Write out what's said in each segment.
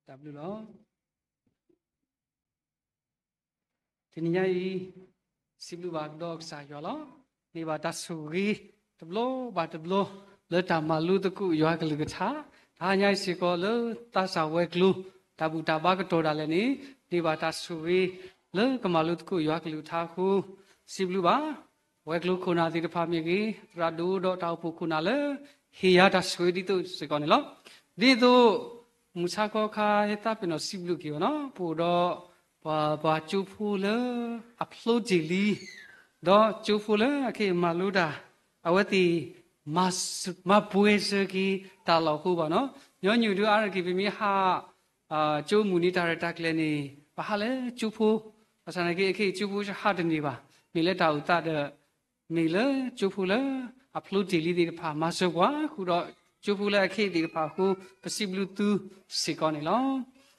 တၢ်ဘျုးလီၤ. တနံၤညါအံၤ စံးဘျုးဘၣ်ကဒီးကစၢ်ယွၤလီၤ. န့ၢ်ဘၣ်တၢ်ဆိၣ်ဂ့ၤတဘျီဘၣ်တဘျီ လၢတၢ်မၤလိသကိးယွၤကလုၢ်ကထါ, တဟါညါအံၤစ့ၢ်ကီးလၢသးစၢ်ဝဲၤကျိၤ တၢ်ဘူၣ်တၢ်ဘါကတီၢ်ဒၣ်လဲာ်န့ၣ် န့ၢ်ဘၣ်တၢ်ဆိၣ်ဂ့ၤလၢကမၤလိသကိးယွၤကလုၢ်ကထါအဃိ စံးဘျုးဘၣ် ဝဲၤကျိၤခိၣ်နၢ်သ့ၣ်တဖၣ်မ့ၢ်ဂ့ၤ, သရၣ်ဒိၣ်ဒီးတၢ်အိၣ်ဖှိၣ်ခိၣ်နၢ်လၢ ဟ့ၣ်ယၤတၢ်ဆိၣ်ဂ့ၤဒ်သိးစ့ၢ်ကီးန့ၣ်လီၤ. ဒ်သိး မုၢ်ဆါခီခါ ယသးပ့ၤနီၣ်စံးဘျုးက့ၤအီၤနီၤ, ပအိၣ်ဒီး ပှၤ ပှၤကၠိဖိလၢအဖျိတ့ၢ်လံ, ဒီးကၠိဖိလၢအခဲအံၤမၤလိတၢ်, အဝဲသ့ၣ် မၤပှဲၤစၢၤက့ၤတၢ်လီၢ်အဃိဘၣ်နီၤ. ညီနုၢ်ဒုးအါတက့ၢ် ပမ့ၢ်ဟး ကၠိမုၢ်နံၤတၢ်ရဲၣ်တၢ်ကျဲၤန့ၣ် ပဟးလၢကၠိဖိ, ဘၣ်ဆၣ်သနာ်က့ အခဲအံၤကၠိဖိဟးတန့ၢ်ဘၣ်, မ့ၢ်လၢတၢ်အိၣ်သးဒီး မ့ၢ်လၢကၠိဖိလၢအဖျိတ့ၢ်လံသ့ၣ်တဖၣ် မၤစၢၤပှၤဃုာ်ဒီး ကၠိဖိလၢအခဲအံၤသ့ၣ်တဖၣ်အဃိ ပစံးဘျုးသုစ့ၢ်ကီးန့ၣ်လီ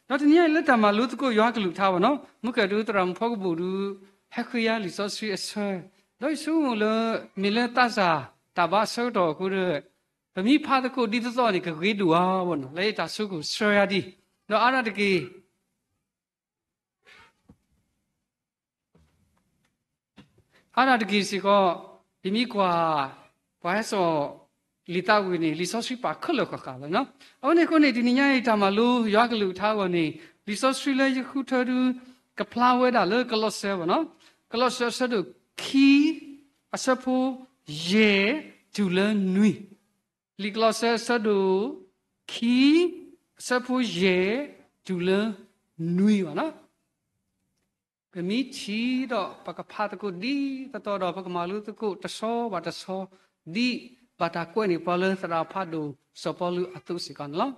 ၤ. ဒီးတနံၤညါအံၤလၢတၢ်မၤလိသကိးယွၤကလုၢ်ကထါဘၣ်နီၤ, မုၢ်ကၢၢ်ဒုးသရၣ်မုၣ်ဖီကဘိၣ်ဒုး ဟဲဃ့ယၤလံာ်စီဆှံအဆၢ, ဒီးယဆိကမိၣ်လၢ မ့ၢ်လၢသးစၢ်တၢ်ဘါအဆၢကတီၢ်အဃိဒီး ပမ့ၢ်ဖးသကိးဒ်သိးသိးန့ၣ် ကဂ့ၤဒိၣ်ဧါဘၣ်နီၤ, လၢယတၢ်ဆိကမိၣ်ဆၢယၤဒ်, ဒီးအါဒၣ်တက့ၢ် အါဒၣ်တက့ၢ်စ့ၢ်ကီး ယမ့ၢ်ကွၢ် ပှၤဟဲစိာ်လံာ်သးဝံၣ်န့ၣ် လံာ်စီဆှံပာ်ခဲလၢာ်ဃၣ်ဃၣ်လီၤ. အဝဲန့ၣ်အဃိန့ၣ် တနံၤညါအံၤ တၢ်မၤလိယွၤကလုၢ်ကထါအဂီၢ်န့ၣ် လံာ်စီဆှံလၢယဃုထၢဒုး ကဖျါဝဲဒၣ်လၢကလီးစဲဘၣ်နီၤ, ကလီးစဲအဆၢဒိၣ်ခံ အဆၢဖိ ယဲၢ် တုၤလၢနွံ, လံာ်ကလီးစဲအဆၢဒိၣ်ခံ အဆၢဖိ ယဲၢ် တုၤလၢ နွံဘၣ်နီၤ. ပမ့ၢ်ထံၣ်ဒီး ပကဖးသကိးဒ်သိးသိးဒီး ပကမၤလိသကိးတဆီဘၣ်တဆီ ဒ်ဘၣ်တၢ်ကွဲးန့ၢ်ပှၤလၢသရၣ်ဖးဒိၣ်စီၤပီလူးအသိးစ့ၢ်ကီးန့ၣ်လီၤ.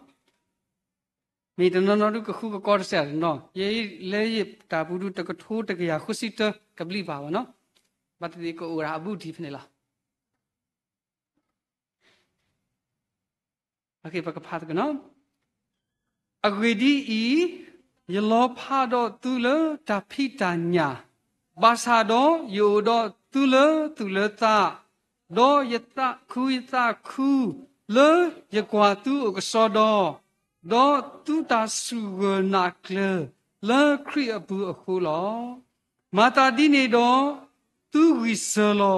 မ့ၢ်တနီၤနီၤဒုးကဃုကကီတစဲးနီၤ, ယဲလၢယတၢ်ပူၤဒုး တကထိတကယၤဃုဆံတၢ ကဘျံးပၤဘၣ်နီၤ, ဘၣ်သ့ၣ်သ့ၣ်ကအိၣ်ဒၣ်အဘူးထံးဖဲန့ၣ်လီၤ. ပကဖးသကိးနီၤ. အဂ့ၢ်ဒ်အံၤ, ယလီၤဖးဒီးသုလၢတၢ်ဖံးတၢ်ညၣ်, ဘၣ်ဆၣ်ဒီးယအိၣ်ဒီးသုလၢသူၣ်လၢသး, ဒီးယသးခုယသးခု လၢယကွၢ်သုအိၣ်ကစီဒီ, ဒီးသုတၢ်စူၢ်ဂၢၢ်နာ်ကျၢၤ လၢခရံာ်အပူၤအဃိလီၤ. မၤသးဒ်န့ၣ်ဒီး သုဂံၢ်စၢၤလီ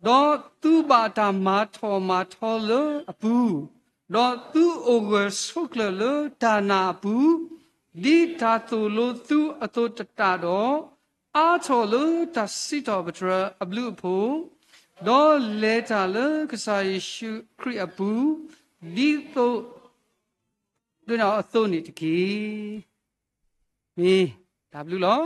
ၤ. ဒီးသုဘၣ်တၢ်မၤထီၣ်မၤထီလၢအပူၤ, ဒီးသုအိၣ်ဂၢၢ်ဆိးကျၢၤလၢတၢ်နာ်အပူၤ, ဒ်တၢ်သိၣ်လိသုအသိးသတးဒီး, အါထီၣ်လၢတၢ်စံးထီၣ်ပတြၢၤအဘျုးအဖှိၣ်, ဒီးလဲၤတၢ်လၢကစၢ်ယ့ၣ်ၡူးခရံာ်အပူၤ, ဒ်သိး ဒ်န့ၣ်အသိးန့ၣ်တက့ၢ်. မ့ၢ်တၢ်ဘျုးလီၤ.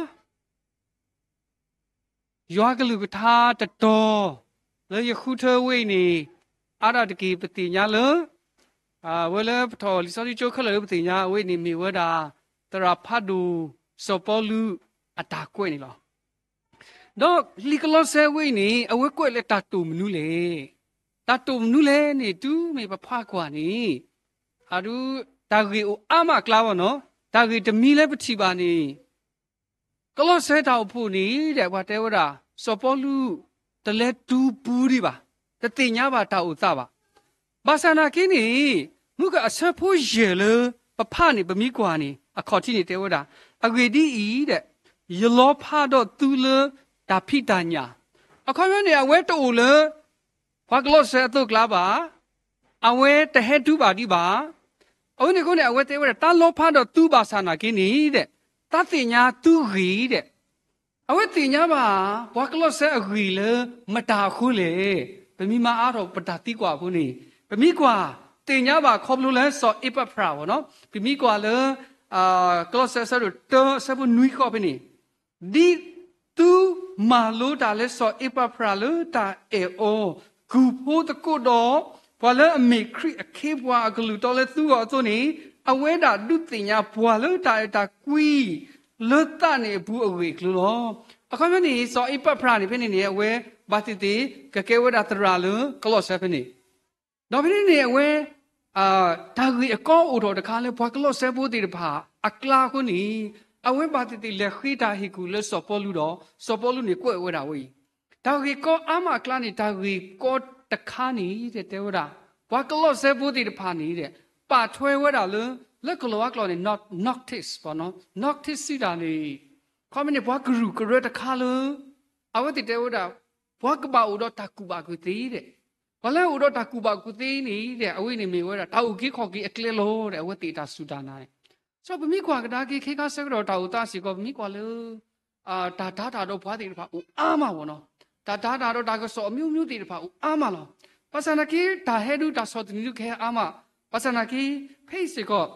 ယွၤကလုၢ်ကထါတတီၤ လၢယဃုထၢဝဲအံၤန့ၣ် အါဒၣ်တက့ၢ်ပသ့ၣ်ညါလၢ အဝဲလၢပထီၣ်လံာ်စီဆှံကၠိခဲလၢာ်လၢပသ့ၣ်ညါအဝဲအံၤန့ၣ် မ့ၢ်ဝဲဒၣ် သရၣ်ဖးဒိၣ်စီၤပီလူးအတၢ်ကွဲးန့ၣ်လီၤ. ဒီးလံာ်ကလီးစဲဝဲအံၤန့ၣ် အဝဲကွဲးလၢတၢ်တိာ်မနုၤလဲၣ်. တၢ်တိာ်မနုၤလဲၣ်န့ၣ် တုၤမ့ၢ်ပဖးကွၢ်န့ၣ် အဒု တၢ်ဂ့ၢ်အိၣ်အါမးအကျါဘၣ်နီၤ. တၢ်ဂ့ၢ်တမံၤလၢပထံၣ်ဘၣ်န့ၣ် ကလီးစဲတၢ်အိၣ်ဖှိၣ်န့ၣ်ဒီး ပှၤတဲဝဲဒၣ် စီၤပီလူး တလဲၤတုၤပူၤဒံးဘၣ်, တသ့ၣ်ညါဘၣ်တၢ်အိၣ်သးဘၣ်. ဘၣ်ဆၣ်နာ်က့န့ၣ် မုၢ်ကအဆၢဖိယဲၢ်လၢပဖးန့ၣ် ပမ့ၢ်ကွၢ်န့ၣ် အခီၣ်ထံးန့ၣ်တဲဝဲဒၣ်, အဂ့ၢ်ဒ်အံၤဒီး ယလီၤဖးဒီးသုလၢတၢ်ဖံးတၢ်ညၣ်. အခီပညီန့ၣ် အဝဲတအိၣ်လၢ ပှၤကလီးစဲအသိးအကျါဘၣ်, အဝဲတဟဲတုၤဘၣ်ဒံးဘၣ်. အဝဲန့ၣ်အဃိန့ၣ် အဝဲတဲဝဲဒၣ် တၢ်လီၤဖးဒီးသုဘၣ်ဆၣ်နာ်က့န့ၣ်ဒီး တၢ်သ့ၣ်ညါသုဂ့ၢ်ဒီး အဝဲသ့ၣ်ညါဘၣ် ပှၤကလီးစဲအဂ့ၢ်လၢမတၤအဃိလဲၣ်. ပမ့ၢ်မၤအါထီၣ်ပတၢ်သံကွၢ်အဃိန့ၣ် ပမ့ၢ်ကွၢ် သ့ၣ်ညါဘၣ်ခီဖျိလၢစီၤအ့ပဖြးဘၣ်နီၤ. ပမ့ၢ်ကွၢ်လၢ ကလီးစဲအဆၢဒိၣ်တၢ အဆၢဖိနွံဃီဖဲန့ၣ် ဒ်သုမၤလိတၢ်လၢစီၤအ့ပဖြးလၢတၢ်အဲၣ်အီၤ ကူၣ်ဖိသကိးဒီး ပှၤလၢအမ့ၢ်ခရံာ်အခ့အပှၤအကလုၢ်တီလၢသုဂီၢ်အသိးန့ၣ် အဝဲဒၣ်ဒုးသ့ၣ်ညါပှၤလၢတၢ်အဲၣ်တၢ်ကွံ လၢသးန့ၣ်အပူၤအဂ့ၢ်အကျိၤလီၤ. အခီပညီန့ၣ် စီၤအ့ပဖြးန့ၣ်ဖဲန့ၣ်န့ၣ် အဝဲဘၣ်သ့ၣ်သ့ၣ် ကကဲဝဲဒၣ်သရၣ်လၢကလီးစဲဖဲန့ၣ် ဒီးဖဲန့ၣ်န့ၣ် အဝဲ တၢ်ဂ့ၢ်အကီအိၣ်ထီၣ်တခါလၢပှၤကလီးစဲဖိသ့ၣ်တဖၣ်အကျါအဃိန့ၣ် အဝဲဘၣ်သ့ၣ်သ့ၣ်လဲၤဃ့တၢ်ဟ့ၣ်ကူၣ်လၢစီၤပီလူးဒီး စီၤပီလူးန့ၣ်ကွဲးဝဲဒၣ်ဝဲအံၤ တၢ်ဂ့ၢ်ကီအါမးအကျါန့ၣ် တၢ်ဂ့ၢ်ကီတခါန့ၣ် တဲဝဲဒၣ် ပှၤကလီးစဲဖိသ့ၣ်တဖၣ်န့ၣ် ပာ်ထွဲဝဲဒၣ်လၢ လၢကလီၤဝါကျိာ်န့ၣ် noctis ပေါ့နော်, noctis စံးတၢ်န့ၣ် ခီမ့ၢ်န့ၣ် ပှၤကရူၢ်ကရၢတခါလၢ အဝဲသ့ၣ်တဲဝဲဒၣ် ပှၤကဘၣ်အိၣ်ဒီးတၢ်ကူၣ်ဘၣ်ကူၣ်သ့ဒီး ပှၤလၢအအိၣ်ဒီးတၢ်ကူၣ်ဘၣ်ကူၣ်သ့န့ၣ်ဒီး အဝဲန့ၣ်မ့ၢ်ဝဲဒၣ် တၢ်အုၣ်က့ၤခီၣ်က့ၤအကျဲလီၤဒီး အဝဲသ့ၣ်တၢ်စူၢ်တၢ်နာ်န့ၣ်. စီၤပမ့ၢ်ကွၢ်ကဒါက့ၤ ခဲခါဆၢကတီၢ်တၢ်အိၣ်သးစ့ၢ်ကီး ပမ့ၢ်ကွၢ်လၢ တၢ်တၤတၢ်ဒီးပှၤသ့ၣ်တဖၣ်အိၣ်အါမးပေါ့နော်. တၢ်တၤတၢ်ဒီးတၢ်ကစီၣ်အမျိုးမျိုးသ့ၣ်တဖၣ်အိၣ်အါမးလီၤ. ဘၣ်ဆၣ်နာ်က့ တၢ်ဟဲဒုးတၢ်ဆီၣ်သနံးဒုးကဟဲအါမး. ဘၣ်ဆၣ်နာ်က့ ဖဲအံၤစ့ၢ်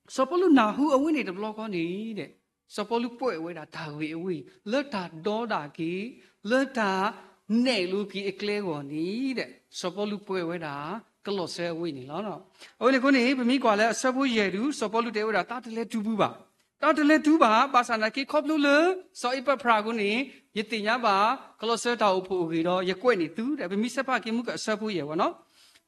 ကီး စီၤပီလူးနၢ်ဟူအဝဲန့ၣ်တဘျီဃီန့ၣ်ဒီး စီၤပီလူးပှဲၤဝဲဒၣ်တၢ်ဂ့ၢ်အဝဲအံၤ လၢတၢ်ဒီဒၣ်က့ၤ လၢတၢ်နဲၣ်လိက့ၤအကျဲအဂီၢ်န့ၣ်ဒီး စီၤပီလူးပှဲၤဝဲဒၣ် ကလီးစၢၤအဝဲအံၤန့ၣ်လီၤ. အဝဲန့ၣ်အဃိန့ၣ် ပမ့ၢ်ကွၢ်လၢအဆၢဖိယဲၢ်ဒုး စီၤပီလူးတဲဝဲဒၣ် တၢ်တလဲၤတုၤဘၣ်, တၢ်တလဲၤတုၤဘၣ်. ဘၣ်ဆၣ်နာ်က့ ခီဖျိလၢ စီၤအ့ပဖြၣ်အဃိန့ၣ် ယသ့ၣ်ညါဘၣ် ကလီးစၢၤတၢ်အိၣ်ဖှိၣ်အဂ့ၢ်ဒီး ယကွဲးန့ၢ်သုဒီး ပမ့ၢ်ဆဲးဖးက့ၤမူကၣ်အဆၢဖိယဲၢ်ဝဲနီၤ.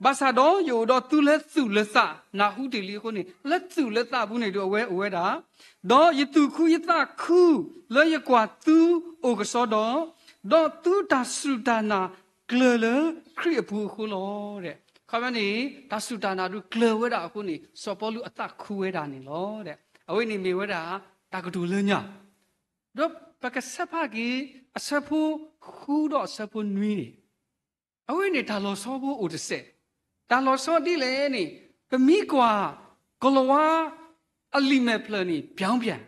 ဘၣ်ဆၣ်ဒီးယအိၣ်ဒီးသုလၢသူၣ်လၢသး နၢ်ဟူတ့ၢ်လံအဃိန့ၣ် လၢသူၣ်လၢသးပူၤန့ၣ်ဒီးအဝဲအိၣ်ဝဲဒၣ်, ဒီးယသူၣ်ခုယသးခု လၢယကွၢ်သုအိၣ်ကစီဒီ, ဒီးသုတၢ်စူၢ်တၢ်နာ်ကျၢၤလၢခရံာ်အပူၤအဃိလီၤ. ခီဖျိန့ၣ် တၢ်စူၢ်တၢ်နာ်ဒုးကျၢၤဝဲဒၣ်အဃိန့ၣ် စီၤပီလူးအသးခုဝဲဒၣ်န့ၣ်လီၤ. အဝဲန့ၣ်မ့ၢ်ဝဲဒၣ် တၢ်ကတိၤလၢညါ ဒီးပကဆဲးဖးက့ၤ အဆၢဖိဃုဒီးအဆၢဖိနွံန့ၣ်, အဝဲန့ၣ်တၢ်လီၤဆီဖိအိၣ်တစဲး, တၢ်လီၤဆီဒ်လဲၣ်န့ၣ်, ပမ့ၢ်ကွၢ် ကလီၤဝါ အလံာ်မဲာ်ဖျၢၣ်န့ၣ် ပြောင်းပြန်,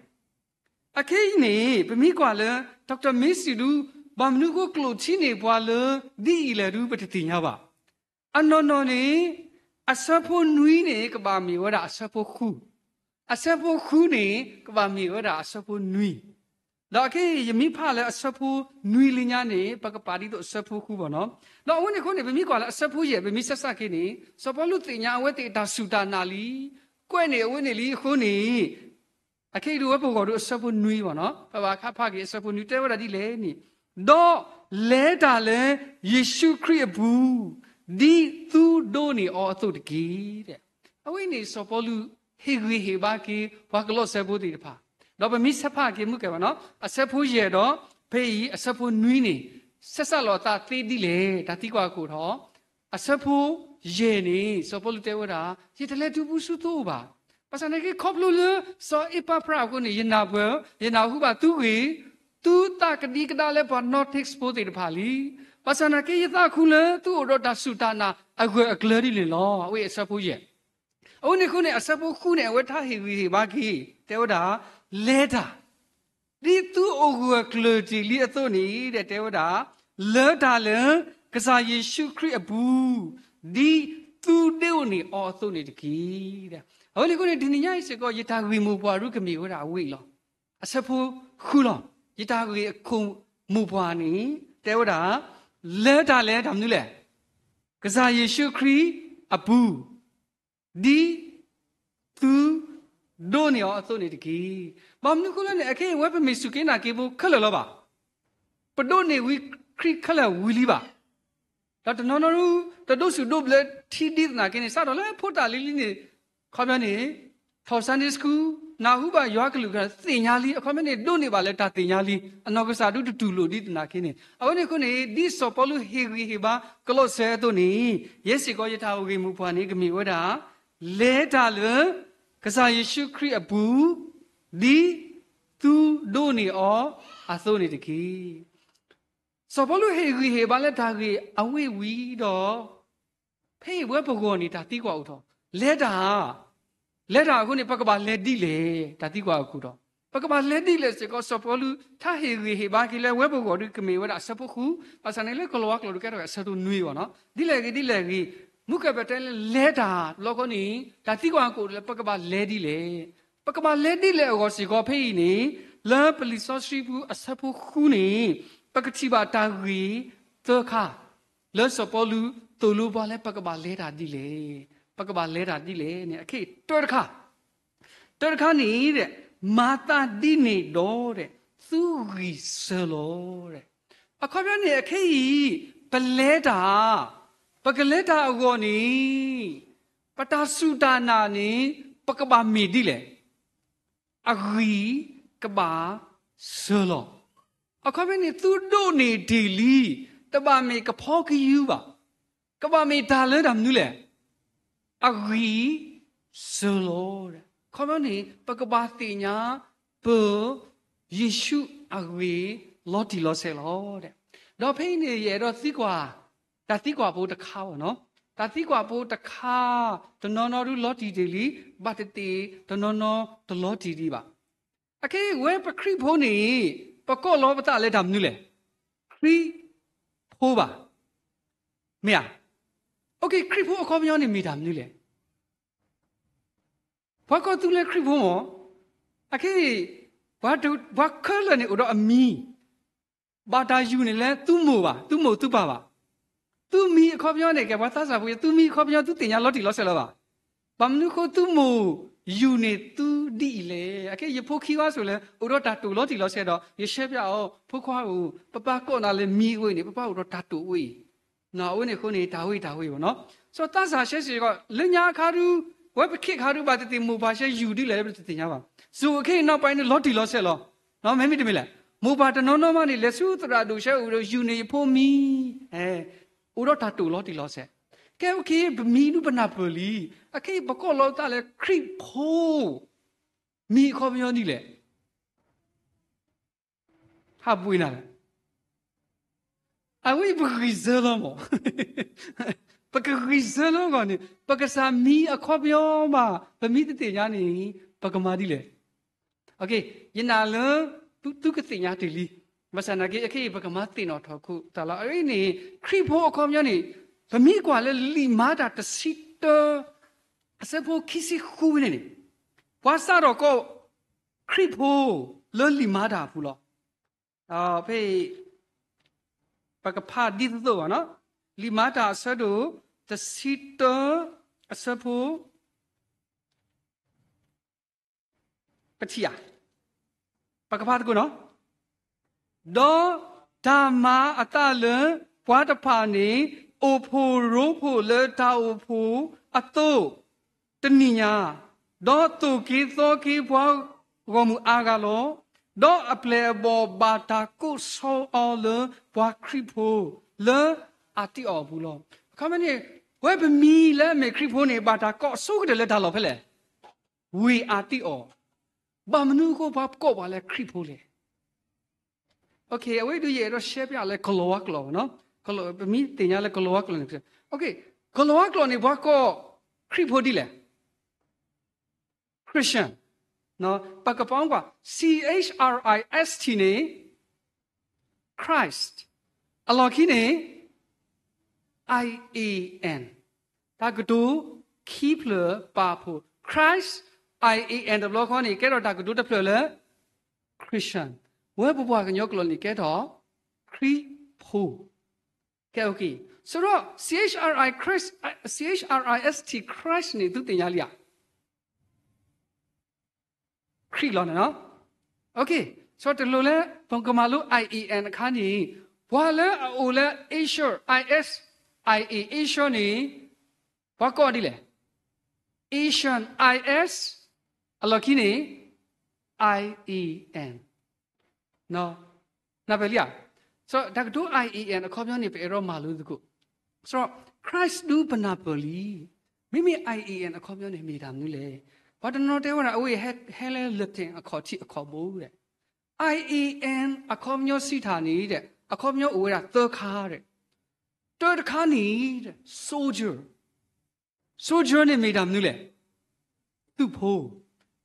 အခဲအံၤန့ၣ် ပမ့ၢ်ကွၢ်လၢ Doctor Macy ဒုး ဘၣ်မနုၤဃိကျိၣ်ထံန့ၢ်ပှၤလၢ ဒ်အံၤလဲၣ်ဒုး ပတသ့ၣ်ညါဘၣ်. အနီၢ်နီၢ်န့ၣ် အဆၢဖိနွံန့ၣ် ကဘၣ်မ့ၢ်ဝဲဒၣ်အဆၢဖိဃု, အဆၢဖိဃုန့ၣ် ကဘၣ်မ့ၢ်ဝဲဒၣ်အဆၢဖိနွံ, ဒီးအခဲအံၤ ယမ့ၢ်ဖးလၢအဆၢဖိနွံလံညါန့ၣ် ပကပာ်ဒ်သိးအဆၢဖိဃုဘၣ်နီၤ. ဒီးအဝဲန့ၣ်အဃိန့ၣ် ပမ့ၢ်ကွၢ်လၢအဆၢဖိယဲၢ် ပမ့ၢ်ဆဲးဆးက့ၤန့ၣ် စီၤပီလူးသ့ၣ်ညါအဝဲသ့ၣ်အတၢ်စူၢ်တၢ်နာ်လံ, ကွဲးန့ၢ်အဝဲန့ၣ်လံအဃိန့ၣ် အခဲအံၤဒုးဝဲပဂီၢ်ဒုးအဆၢဖိနွံဘၣ်နီၤ, ပဘၣ်ခါဖးက့ၤအဆၢဖိနွံတဲဝဲဒၣ်ဒ်လဲၣ်န့ၣ်, ဒီးလဲၤတၢ်လၢယ့ၣ်ၡူးခရံာ်အပူၤ, ဒ်သူဒိးန့ၢ်အီၤအသိးတက့ၢ်. အဝဲန့ၣ်စီၤပီလူးဟ့ၣ်ဂံၢ်ဟ့ၣ်ဘါက့ၤ ပှၤကလီးစဲဖိသ့ၣ်တဖၣ်, ဒီးပမ့ၢ်ဆဲးဖးက့ၤမုၢ်ကဲဘၣ်နီၤ, အဆၢဖိယဲၢ်ဒီး ဖဲအံၤအဆၢဖိနွံန့ၣ် ဆဲးစးလီၤအသးသ့ဒ်လဲၣ် တၢ်သံကွၢ်အခိၣ်ထီၣ် အဆၢဖိယဲၢ်န့ၣ် စီၤပီလူးတဲဝဲဒၣ် ယတလဲၤတုၤပူၤဆူသုအိၣ်ဘၣ်. ဘၣ်ဆၣ်နာ်က့ခီဖျိလၢ စီၤအ့ပဖြၣ်အဃိန့ၣ် ယနၢ်ပၢၢ် ယနၢ်ဟူဘၣ်သုဂ့ၢ်, သုသးကဒံကဒါလၢပှၤ Gnostics ဖိသ့ၣ်တဖၣ်လံ. ဘၣ်ဆၣ်နာ်က့ ယသးခုလၢသုအိၣ်ဒီးတၢ်စူၢ်တၢ်နာ်အဂၢၢ်အကျၢၤဒ်န့ၣ်လီၤ. အဝဲအဆၢဖိယဲၢ် အဝဲန့ၣ်အဃိန့ၣ် အဆၢဖိဃုန့ၣ် အဝဲတၢ်ဟ့ၣ်ဂံၢ်ဟ့ၣ်ဘါက့ၤ တဲဝဲဒၣ် လဲၤတၢ် ဒ်သုအိၣ်ဂၢၢ်ကျၢၤတ့ၢ်လံအသိးန့ၣ် တဲဝဲဒၣ် လဲၤတၢ်လၢ ကစၢ်ယ့ၣ်ၡူးခရံာ်အပူၤ ဒ်သုဒိးန့ၢ်အီၤအသိးန့ၣ်တက့ၢ်. အဝဲန့ၣ်အဃိန့ၣ် တနံၤညါအံၤစ့ၢ်ကီး ယတၢ်ဂ့ၢ်မိၢ်ပှၢ်ဒုးကမ့ၢ်ဝဲဒၣ်အဝဲအံၤလီၤ. အဆၢဖိဃုလီၤ. ယတၢ်ဂ့ၢ်အခိၣ်မိၢ်ပှၢ်န့ၣ် တဲဝဲဒၣ် လဲၤတၢ်လၢတၢ်မနုၤလဲၣ်. ကစၢ်ယ့ၣ်ၡူးခရံာ်အပူၤ ဒ်သုဒိးန့ၢ်အီၤအသိးန့ၣ်တက့ၢ်. ဘၣ်မနုၤအဃိလဲၣ်န့ၣ် အခဲအံၤဝဲပမ့ၢ်စူၢ်က့ၤနာ်က့ၤဖိခဲလၢာ်လီၤဘၣ်. ပဒိးန့ၢ်ဝံၤခရံာ်ခဲလၢာ်ဝံၤလံဘၣ်. ဒီးတနီၤနီၤ တဒိးဆူၣ်ဒိးဘျၢထံဒ်သနာ်က့န့ၣ် စးထီၣ်လၢဖိတၢ်လံၤလံၤန့ၣ် ခီပညီန့ၣ် ထီၣ် Sunday School နၢ်ဟူဘၣ်ယွၤကလုၢ်ကထါသ့ၣ်ညါလံ အခီပညီန့ၣ် ဒိးန့ၢ်ဘၣ်လၢတၢ်သ့ၣ်ညါလံ အနီၢ်ကစၢ်ဒုးတတူၢ်လိာ်ဒ်သနာ်က့န့ၣ် အဝဲန့ၣ်အဃိန့ၣ် ဒ်စီၤပီလူးဟ့ၣ်ဂံၢ်ဟ့ၣ်ဘါကလီးစဲအသိးန့ၣ် ယဲစ့ၢ်ကီးယတၢ်ဂ့ၢ်မိၢ်ပှၢ်န့ၣ် ကမ့ၢ်ဝဲဒၣ် လဲၤတၢ်လၢ ကစၢ်ယ့ၣ်ၡူးခရံာ်အပူၤ ဒ်သုဒိးန့ၢ်အီၤအသိးန့ၣ်တက့ၢ်. စီၤပီလူးဟ့ၣ်ဂံၢ်ဟ့ၣ်ဘါလၢတၢ်ဂ့ၢ်အဝဲအံၤဝံၤဒီး ဖဲအံၤဝဲပဂီၢ်န့ၣ် တၢ်သံကွၢ်အိၣ်ထီၣ် လဲၤတၢ် လဲၤတၢ်အဃိန့ၣ် ပကဘၣ်လဲၤဒ်လဲၣ် တၢ်သံကွၢ်အခိၣ်ထီၣ် ပကဘၣ်လဲၤဒ်လဲၣ်စ့ၢ်ကီး စီၤပီလူး တၢ်ဟ့ၣ်ဂံၢ်ဟ့ၣ်ဘါက့ၤလၢဝဲပဂီၢ်ဒုးကမ့ၢ်ဝဲဒၣ်အဆၢဖိဃု ဘၣ်ဆၣ်န့ၣ်လၢကလီၤဝါကျိာ်ဒုးကဲထီၣ်အဆၢဖိနွံဘၣ်နီၤ ဒ်လဲၣ်ဂ့ၤဒ်လဲၣ်ဂ့ၤ မုၢ်ကဲပတဲလၢလဲၤတၢ်တဘျီဃီန့ၣ် တၢ်သံကွၢ်အခိၣ်လၢပကဘၣ်လဲၤဒ်လဲၣ် ပကဘၣ်လဲၤဒ်လဲၣ်အဂီၢ်စ့ၢ်ကီးဖဲအံၤန့ၣ် လၢပလံာ်စီဆှံပူၤအဆၢဖိဃုန့ၣ် ပကထံၣ်ဘၣ်တၢ်ဂ့ၢ်သၢခါ လၢစီၤပီလူးသိၣ်လိပှၤလၢပကဘၣ်လဲၤတၢ်ဒ်လဲၣ် ပကဘၣ်လဲၤတၢ်ဒ်လဲၣ်န့ၣ် အခဲအံၤတၢတခါ တၢတခါန့ၣ် မၤသးဒ်န့ၣ်ဒီး သုဂံၢ်စၢလီၤ အခီပညီန့ၣ် အခဲအံၤ ပလဲၤတၢ် ပကလဲၤတၢ်အဂီၢ်န့ၣ် ပတၢ်စူၢ်တၢ်နာ်န့ၣ် ပကဘၣ်မ့ၢ်ဒ်လဲၣ် အဂံၢ်ကဘၣ်စၢလီၤ အခီပညီန့ၣ် သုဒိးန့ၢ်တ့ၢ်လံ တဘၣ်မ့ၢ်ကဖီကယုဘၣ် ကဘၣ်မ့ၢ်တၢ်လၢတၢ်မနုၤလဲၣ် အဂံၢ်စၢလီၤ အခီပညီန့ၣ် ပကဘၣ်သ့ၣ်ညါ ပ ယ့ၣ်ၡူးအဂ့ၢ် လီၤတံၢ်လီၤဆဲးလီၤ. ဒီးဖဲအံၤန့ၣ် ယအဲၣ်ဒိးသံကွၢ် တၢ်သံကွၢ်ဖိတခါဘၣ်နီၤ. တၢ်သံကွၢ်ဖိတခါ တနီၤနီၤဒုးလီၤတံၢ်တ့ၢ်လံ, ဘၣ်တသ့ၣ် တနီၤနီၤတလီၤတံၢ်ဒံးဘၣ်. အခဲအံၤ ဝဲပခရံာ်ဖိန့ၣ် ပကိးလီၤပသးလၢတၢ်မနုၤလဲၣ်. ခရံာ်ဖိဘၣ်. မ့ၢ်ဧါ. ခရံာ်ဖိအခီပညီန့ၣ်မ့ၢ်တၢ်မနုၤလဲၣ်. ပှၤကိးသုလၢခရံာ်ဖိမ့ၢ်, အခဲအံၤ ပှၤခဲလၢာ်န့ၣ်အိၣ်ဒီးအမံၤ, ဘၣ်တၢ်ယူၢ်န့ၣ်လၢသုမိၢ်ဘၣ်, သုမိၢ်သုပၢ်ဘၣ်. သုမံၤအခီပညီန့ၣ် ကဲပှၤသးစၢ်ဖိ, သုမံၤအခီပညီ သုသ့ၣ်ညါလီၤတံၢ်လီၤဆဲးလီၤဘၣ်. ဘၣ်မနုၤအဃိ သုမိၢ်ယူၢ်န့ၢ်သုဒ်အံၤလဲၣ်. အခဲအံၤ ယဖိခံဂၤအသိးလၢ အိၣ်ဒီးတၢ်တိာ်လီၤတံၢ်လီၤဆဲးဒီး ယရှဲပၠးအီၤ, ဖိခွါဧၢ, ပပၢ်ကိးနၤလၢမံၤအဝဲန့ၣ် ပပၢ်အိၣ်ဒီးတၢ်တိာ်ဝဲအံၤ အဝဲန့ၣ်အဃိန့ၣ် တၢ်ဝဲတၢ်ဝဲဘၣ်နီၤ. စီၤသးစၢ်ရှဲစ့ၢ်ကီး လၢညါအခါဒုး ဝဲပခ့ခါဒုး ဘၣ်သ့ၣ်သ့ၣ်မိၢ်ပၢ်ရှဲယူၢ်ဒ်လဲၣ် ပတသ့ၣ်ညါဘၣ်. စိၤအခဲအံၤနီၤ ပှၤအံၤန့ၣ်လီၤတံၢ်လီၤဆဲးလီၤ. မ့မ့ၢ်တမ့ၢ်လဲၣ်, မိၢ်ပၢ်တနီၤနီၤမးန့ၣ် လဲၤဆူသရၣ်ဒိၣ်ဆဲအိၣ်ဒီးယူၢ်န့ၢ်ယဖိမံၤ, အိၣ်ဒီးတၢ်တိာ်လီၤတံၢ်လီၤဆဲး. ကဲ အိၣ်ခ့ ပမံၤဒုးပနၢ်ပၢၢ်လံ. အခဲအံၤ ပကိးလီၤပသးလၢခရံာ်ဖိ, မံၤအခီပညီဒ်လဲၣ်. ဟးဘှံးနၤလဲၣ်. အဝဲအံၤပဂံၢ်စၢလီၤမး, ပကဂံၢ်စၢလီၤအဂီၢ်န့ၣ် ပကစၢ်မံၤအခီပညီမး ပမ့ၢ်တသ့ၣ်ညါန့ၣ် ပကမၤဒ်လဲၣ်. ယနာ်လၢ သုကသ့ၣ်ညါတ့ၢ်လံ. ဘၣ်ဆၣ်သနာ်က့ အခဲအံၤ ပကမၤသ့ၣ်နီၣ်ထီၣ်ခိၣ်သးလီၤ. အဝဲအံၤန့ၣ် ခရံာ်ဖိအခီပညီန့ၣ် ပမ့ၢ်ကွၢ်လၢလံာ်မၤတၢ်တဆံတၢ အဆၢဖိခံဆံဃုဝဲန့ၣ်န့ၣ် ပှၤစးထီၣ်ကိး ခရံာ်ဖိလၢလံာ်မၤတၢ်အပူၤလီၤ. ဖဲအံၤ ပကဖးဒ်သိးသိးဘၣ်နီၤ, လံာ်မၤတၢ်အဆၢဒိၣ်တဆံတၢ အဆၢဖိ ပထံၣ်ဧါ, ပကဖးသကိးနီၤ. ဒီးတၢ်မၤအသးလၢ ပှၤတဖၣ်န့ၣ် အိၣ်ဖှိၣ်ရိဖှိၣ်လၢတၢ်အိၣ်ဖှိၣ်အသိး တနံၤညါ, ဒီးသိၣ်က့ၤသီက့ၤပှၤဂီၢ်မုၢ်အါဂၤလီၤ. ဒီးအပျဲၢ်အဘီၣ်ဘၣ်တၢ်ကိးဆီအီၤလၢပှၤခရံာ်ဖိလၢအတံၢ်အီၣ်အပူၤလီၤ. အခီပညီန့ၣ် ဝဲပမံၤလၢအမ့ၢ်ခရံာ်ဖိန့ၣ် ဘၣ်တၢ်ကိးဆိကတၢၢ်လၢတၢ်လီၢ်ဖဲလဲၣ်. ဝ့ၢ်အတံၢ်အီၣ်, ဘၣ်မနုၤအဃိပှၤကိးပှၤလၢခရံာ်ဖိလဲၣ်. အဝဲဒုးယအဲၣ်ဒိးရှဲပၠးလၢကလီၤဝါကျိာ်နီၤ, ပမ့ၢ်သ့ၣ်ညါလၢကလီၤဝါကျိာ်န့ၣ်, ကလီၤဝါကျိာ်န့ၣ် ပှၤကိးခရံာ်ဖိဒ်လဲၣ်. Christian, ပကပာ်ကွၢ် C H R I S T န့ၣ် Christ, အလီၢ်ခံန့ၣ် I A N, တၢ်ကတိၤခံဖျၢၣ်ပာ်ဖှိၣ် Christ, I A N တဘျီဃီန့ၣ် ကဲထီၣ်တၢ်ကတိၤတဖျၢၣ်လၢ Christian, ဝဲပပှၤကညီကျိာ်န့ၣ်ကဲထီၣ် ခရံာ်ဖိ. ကဲ okay, ဆိုတော့ C H R I Christ, C H R I S T Christ န့ၣ် သုသ့ၣ်ညါလံဧါ. ခရံာ်လီၤန့ၣ်နီၤ. Okay, ဆိုတော့ တလိၣ်လၢ ပကမၤလိ I A N အခါန့ၣ် ပှၤလၢအအိၣ်လၢ Asia, I S, I A, Asia န့ၣ် ပှၤကိးဒ်လဲၣ်. Asian, I S, အလီၢ်ခံန့ၣ် I A N. နၢ်ပၢၢ်လံဧါ. ဆိုတော့ တၢ်ကတိၤ I A N အခီပညီန့ၣ် ပအဲၣ်ဒိးမၤလိသကိး. ဆိုတော့ Christ ဒုးပနၢ်ပၢၢ်လံ. မ့မ့ၢ် I A N အခီပညီန့ၣ် မ့ၢ်တၢ်မနုၤလဲၣ်. ပှၤတနီၤတဲဝဲဒၣ် အဝဲဟဲလၢ Latin အခီၣ်ထံးအခီၣ်ဘိဒီး I A N အခီပညီစံးတၢ်န့ၣ်ဒီး အခီပညီအိၣ်ဝဲဒၣ်သၢခါဒီး တၢတခါန့ၣ်ဒီး soldier, soldier န့ၣ်မ့ၢ်တၢ်မနုၤလဲၣ်. သုးဖိ.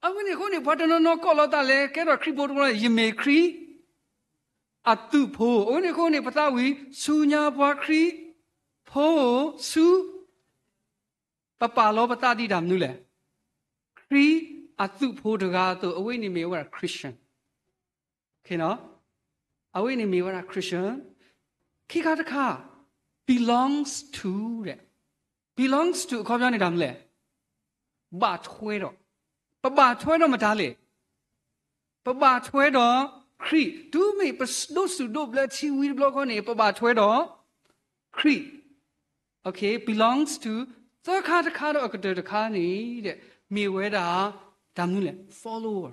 အဝဲန့ၣ်အဃိန့ၣ် ပှၤတနီၤနီၤကိးလီၤသးလၢ ကဲထီၣ်ခရံာ်ဖိတဘျီ ယမ့ၢ်ခရံာ်အသုးဖိ. အဝဲန့ၣ်အဃိန့ၣ် ပသးဝံၣ် ဆူညါပှၤခရံာ်ဖိ ဆူ ပပာ်လီၤပသးဒ်တၢ်မနုၤလဲၣ်. ခရံာ်အသုးဖိတဂၤအသိး အဝဲန့ၣ်မ့ၢ်ဝဲဒၣ် Christian. အဝဲန့ၣ်မ့ၢ်ဝဲဒၣ် Christian. ခံခါတခါ belongs to ဒီး belongs to အခီပညီန့ၣ်တၢ်မနုၤလဲၣ်. ဘၣ်ထွဲဒီး, ပဘၣ်ထွဲဒီးမတၤလဲၣ်. ပဘၣ်ထွဲဒီးခရံာ်. တုၤမ့ၢ်ပဒိးစူၣ်ဒိးဘျၢထံဝံၤတဘျီဃီန့ၣ် ပဘၣ်ထွဲဒီးခရံာ်. Okay, belongs to သၢခါတခါဒီးအကတၢၢ်တခါန့ၣ်ဒီး မ့ၢ်ဝဲဒၣ်တၢ်မနုၤလဲၣ်. Follower.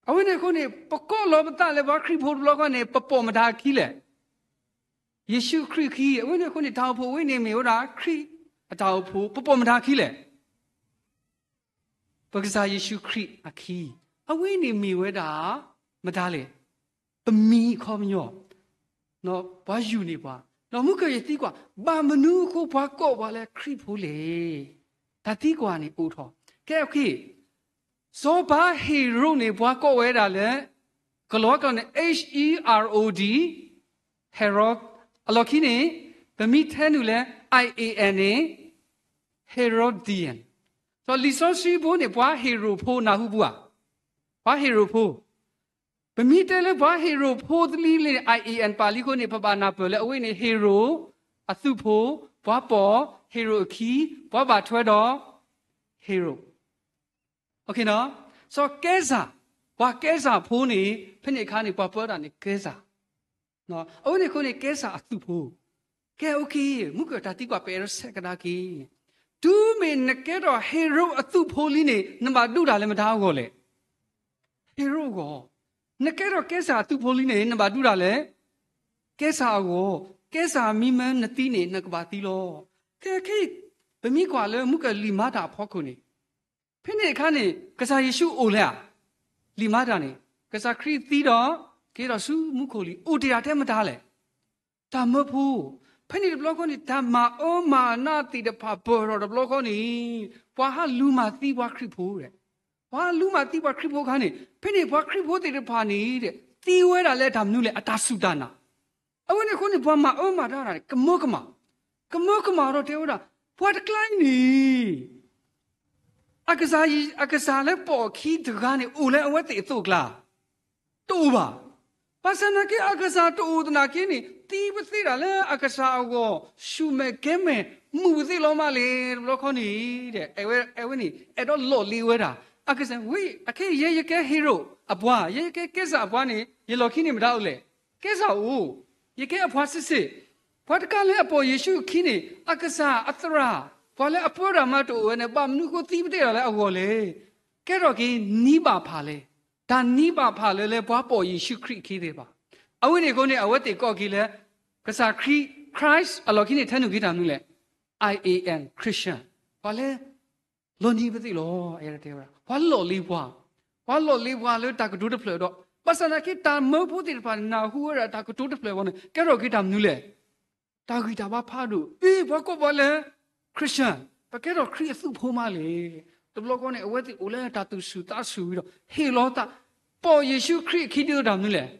အဝဲန့ၣ်အဃိန့ၣ် ပကိးလီၤပသးလၢပှၤခရံာ်ဖိတဘျီဃီန့ၣ် ပပိာ်မတၤအခံလဲၣ်. ယ့ၣ်ၡူးခရံာ်အခံ. အဝဲန့ၣ်အဃိန့ၣ် တၢ်အိၣ်ဖှိၣ်ဝဲန့ၣ်မ့ၢ်ဝဲဒၣ်ခရံာ်အတၢ်အိၣ်ဖှိၣ်, ပပိာ်မတၤအခံလဲၣ်. ပကစၢ်ယ့ၣ်ၡူးခရံာ်အခံ, အဝဲန့ၣ်မ့ၢ်ဝဲဒၣ် မတၤလဲၣ်, ပမံၤအခီပညီ, ပှၤယူၢ်န့ၢ်ပှၤ, ဒီးမုၢ်ကၢၢ်ယသံကွၢ်, ဘၣ်မနုၤအဃိပှၤကိးပှၤလၢခရံာ်ဖိလဲၣ်. တၢ်သံကွၢ်န့ၣ်အိၣ်ထီၣ်, ကဲ okay, စီၤပၤဟ့ၤရိာ်န့ၣ် ပှၤကိးဝဲဒၣ်လၢ ကလီကလီန့ၣ် H E R O D, Herod, အလီၢ်ခံန့ၣ် ပမ့ၢ်ထဲနုာ်လၢ I A N န့ၣ် Herodian, ဒီးလံာ်စီဆှံဖိန့ၣ် ပှၤဟ့ၤရိာ်ဖိ နၢ်ဟူပူၤဧါ, ပှၤဟ့ၤရိာ်ဖိ, ပမ့ၢ်တဲလၢပှၤဟ့ၤရိာ်ဖိသလံလံန့ၣ် I A N ပာ်လံအဃိန့ၣ် ပဘၣ်နၢ်ပၢၢ်လၢအဝဲန့ၣ် ဟ့ၤရိာ်အသုးဖိ, ပှၤပိာ်ဟ့ၤရိာ်အခံ, ပှၤဘၣ်ထွဲဒီးဟ့ၤရိာ် စီၤကဲစၢ်, ပှၤကဲစၢ်ဖိန့ၣ် ဖဲန့ၣ်အခါန့ၣ် ပှၤပၢတၢ်န့ၣ်ကဲစၢ်, အဝဲန့ၣ်အဃိန့ၣ် ကဲစၢ်အသုးဖိ, ကဲ okay, မုၢ်ကၢၢ်တၢ်သံကွၢ် ပအဲၣ်ဒိးဆဲးကဒါက့ၤ, တုၤမ့ၢ်နကဲထီၣ်ဟ့ၤရိာ်အသုးဖိလံန့ၣ် နဘၣ်ဒုးတၢ်လၢမတၤအဂီၢ်လဲၣ်. ဟ့ၤရိာ်အဂီၢ်, နကဲထီၣ်ကဲစၢ်အသုးဖိလံန့ၣ် နဘၣ်ဒုးတၢ်လၢ ကဲစၢ်အဂီၢ်, ကဲစၢ်မ့မ့ၢ်နသံန့ၣ် နကဘၣ်သံလီၤ. ကဲ ခဲအံၤ ပမ့ၢ်ကွၢ်လၢမုၢ်ကၢၢ်လံာ်မၤတၢ်အဖီခိၣ်န့ၣ် ဖဲန့ၣ်အခါန့ၣ် ကစၢ်ယ့ၣ်ၡူးအိၣ်လဲၣ်ဧါ. လံာ်မၤတၢ်န့ၣ် ကစၢ်ခရံာ်သံဒီး က့ၤထီၣ်ဆူမူခိၣ်လံ အိၣ်တ့ၢ်တၢ်ထဲမတၤလဲၣ်. တၢ်မၢဖိ, ဖဲန့ၣ်တဘျီဃီန့ၣ် တၢ်မၤအၢမၤနးသ့ၣ်တဖၣ်ပၢၢ်ထီၣ်တဘျီဃီန့ၣ် ပှၤဟးလူၤမၤသံပှၤခရံာ်ဖိဒီး ပှၤလူၤမၤသံပှၤခရံာ်ဖိအခါန့ၣ် ဖဲန့ၣ်ပှၤခရံာ်ဖိသ့ၣ်တဖၣ်န့ၣ် သံဝဲဒၣ်လၢတၢ်မနုၤလဲၣ်, အတၢ်စူၢ်တၢ်နာ်. အဝဲန့ၣ်အဃိန့ၣ် ပှၤမၤအၢမၤနးတၢ်န့ၣ် ကမၢကမၣ်, ကမၢကမၣ်ဒီးတဲဝဲဒၣ် ပှၤတကျါအံၤန့ၣ် အကစၢ်, အကစၢ်လၢပိာ်အခံတဂၤန့ၣ် အိၣ်လၢအဝဲသ့ၣ်အသိးအကျါ, တအိၣ်ဘၣ်. ဘၣ်ဆၣ်သနာ်က့ အကစၢ်တအိၣ်သနာ်က့န့ၣ် သံပသ့ၣ်ဒၣ်လၢအကစၢ်အဂီၢ် ဆူၣ်မဲာ်ကဲမဲာ် မုာ်ပသ့ၣ်လီၤမးလဲၣ်. တဘျီဃီန့ၣ် အဝဲ, အဝဲန့ၣ် အဲၣ်ဒိးလီၢ်လံၤဝဲဒၣ် အကစၢ်, ဝံ, အခဲအံၤ ယဲယကဲဟ့ၤရိာ်အပှၤ, ယဲယကဲကဲစၢ်အပှၤန့ၣ် ယလီၢ်ခံန့ၣ်မတၤအိၣ်လဲၣ်. ကဲစၢ်အိၣ်, ယကဲအပှၤစ့ၢ်စ့ၢ်. ပှၤတကးလၢအပိာ်ယ့ၣ်ၡူးအခံန့ၣ် အကစၢ်အသရၣ်, ပှၤလၢအပၢတၢ်မၤတအိၣ်ဝဲန့ၣ် ဘၣ်မနုၤအဃိသံပသ့ၣ်ဒၣ်လၢအဂီၢ်လဲၣ်. ကဲထီၣ်က့ၤနံၤဘၣ်ဖၣ်လဲၣ်. တၢ်နံၤဘၣ်ဖၣ်လၢလၢပှၤပိာ်ယ့ၣ်ၡူးခရံာ်အခံသ့ၣ်တဖၣ်. အဝဲန့ၣ်အဃိန့ၣ် အဝဲသ့ၣ်ကိးက့ၤလၢ ကစၢ်ခရံာ်, Christ အလီၢ်ခံန့ၣ် ထဲနုာ်က့ၤတၢ်မနုၤလဲၣ်. I A N, Christian, ပှၤလၢ လီၤနံၤပသ့ၣ်လီၤ. အဲၣ်ဒိးတဲဝဲဒၣ် ပှၤလီၢ်လံၤပှၤ, ပှၤလီၢ်လံၤပှၤလၢတၢ်ကတိၤတဖျၢၣ်ဒီး ဘၣ်ဆၣ်သနာ်က့ တၢ်မၢဖိသ့ၣ်တဖၣ်န့ၣ် နၢ်ဟူဝဲဒၣ်တၢ်ကတိၤတဖျၢၣ်အဂီၢ်န့ၣ် ကဲထီၣ်က့ၤတၢ်မနုၤလဲၣ်. တၢ်ဂံၢ်တၢ်ဘါဖးဒိၣ်, အ့ ပှၤကိးပှၤလၢ Christian, ပကဲထီၣ်ခရံာ်အသုးဖိမးလဲၣ်. တဘျီဃီန့ၣ် အဝဲသ့ၣ်အိၣ်လၢတၢ်သူၣ်ဆူၣ်သးဆူၣ်ဝံၤဒီး ဟ့ၣ်လီၤသး, ပိာ်ယ့ၣ်ၡူးခရံာ်အခံဒ်သိးတၢ်မနုၤလဲၣ်.